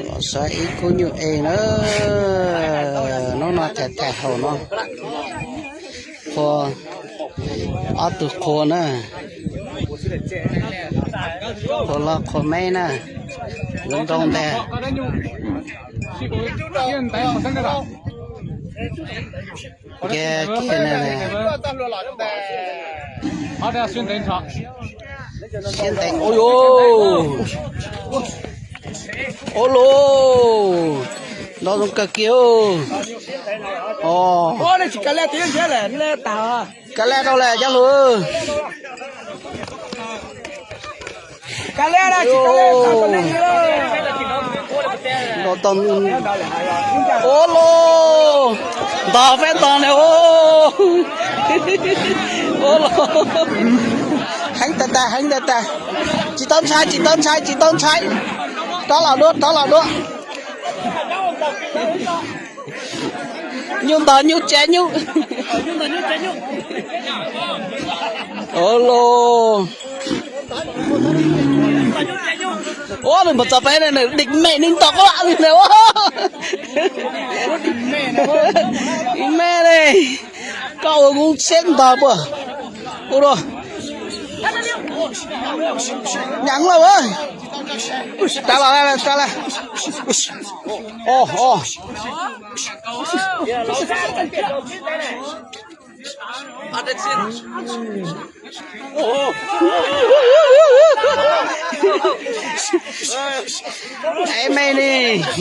Los saib ib khub nyuj ej na, hnub no tham tham haum no, qhua ob tug qhua na, qhua loj qhua me na, zoo nkauj ntag. Kiag kiag na. Siab ntev, ua, ua los, nto zoo kawg kiag. Kav liam rau lawm cov hluas. Ua los, ntog peb ntog ne. Ua los, heev tas tas, heev tas tas. Tsis tau ntshai, tsis tau ntshai, tsis tau ntshai. Rov los dua, rov los dua. Nyuj ntog nyuj tsev nyuj. Ua los, ua nws mus txog peb ne, nws dim me nws ntog qab li ne. Dim me ne, koj ua kub siab ntog puas? Ua dua, nyeem lawm. Rov los, rov los. O, o. Ev me ne,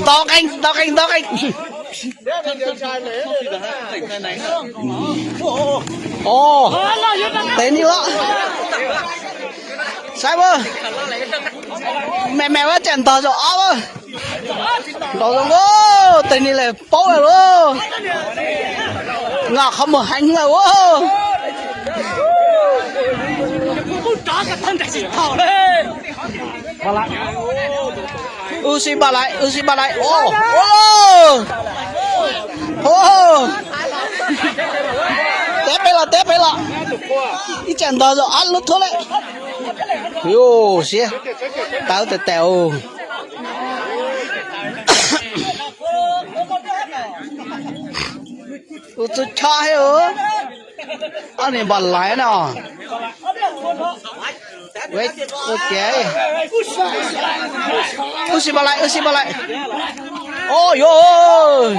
nto qeej, nto qeej, nto qeej. O, tes ni los. Saib a, me me ua cas ntog zaum ob a. Nraum zoov, tes ni lawm paub lawm lauj. Nqa qhov muag heev lawm a. Wb sib npaj lais, wb sib npaj lais. O, o, o, teb peb los, teb peb los. Ib tsam ntog zaum ob lub thuab lawm. Yu siab, tawv tes tes. Ua txuj chob thiab. Ob niag npam laiv no. Wb sib npaj lais, wb sib npaj lais. O yos.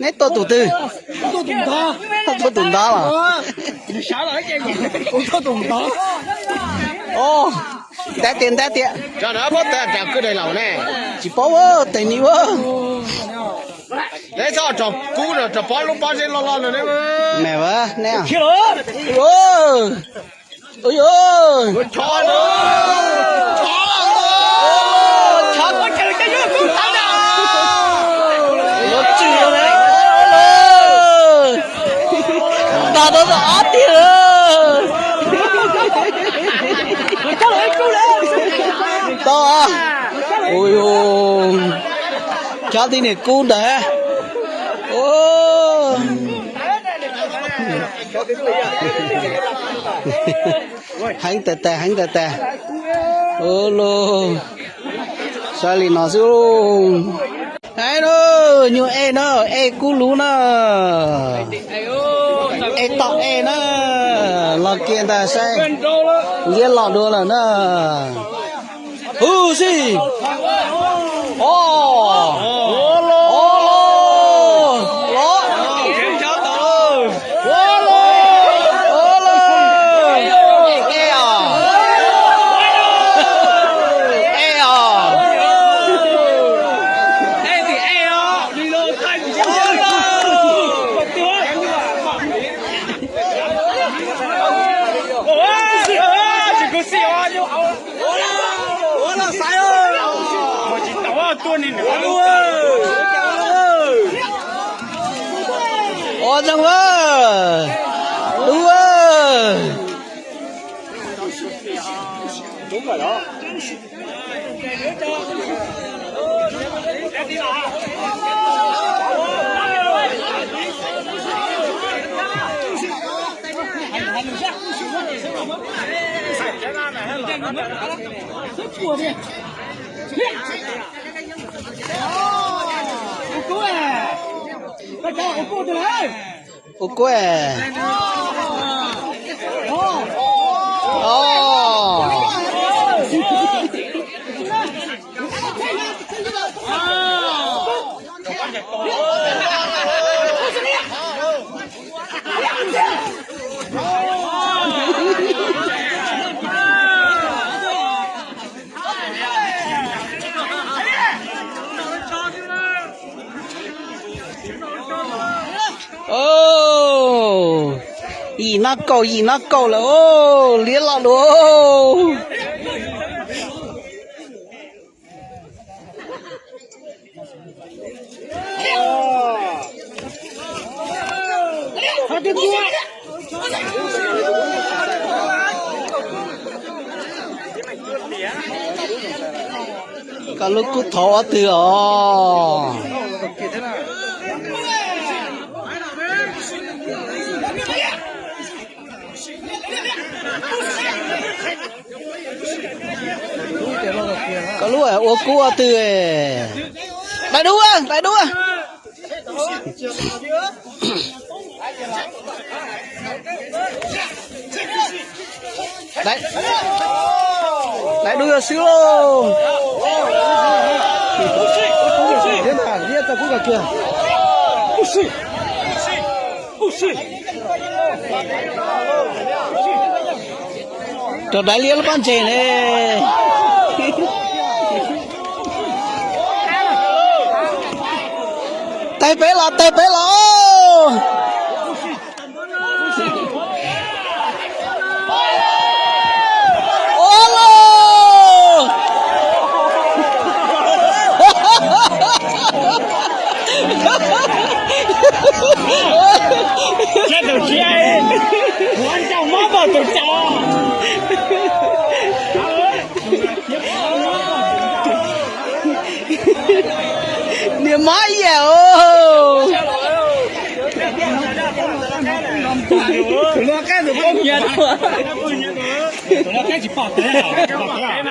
Neb tua tus twg? Tua tus ntag los? Ntab tias, ntab tias. Tsis paub, tes ni ua. Neb txhob rau kub rau pob lub pob zeb loj loj no. Me a, neb. Ua, ua, ua, chov, chov, yuav tsum na. Tag tau ob tiag. Tau. Ui, chob tib niag kub ntawd. Heev tas tas, heev tas tas. Ua los, saib li no xwb. Hais no, nyuj ej no, ej kub luv na. Ej toj ej na. Los kiag ntag saib. Liab los dua lawm na. Huv si. O, o, los. Ej os. Ua zoo a. Ua kuj. Os. Yim nab kaum, yim nab kaum lawm, liab loj dua. Koj lub kub thov ob twg os? Koj lub ua kub ob twg? Dai dub, dai dub. Dai dub yog xwb lauj. Rau dai liab lub pob ntseg ne. Teg peb los, teg peb los. Ua los. Tus tsiab, ua ncauj mob npaum tus cau. Niam mob ib yam os. Tus no qab tus poob nyias tuaj. Tus no qab tsis pom kev, pom kev.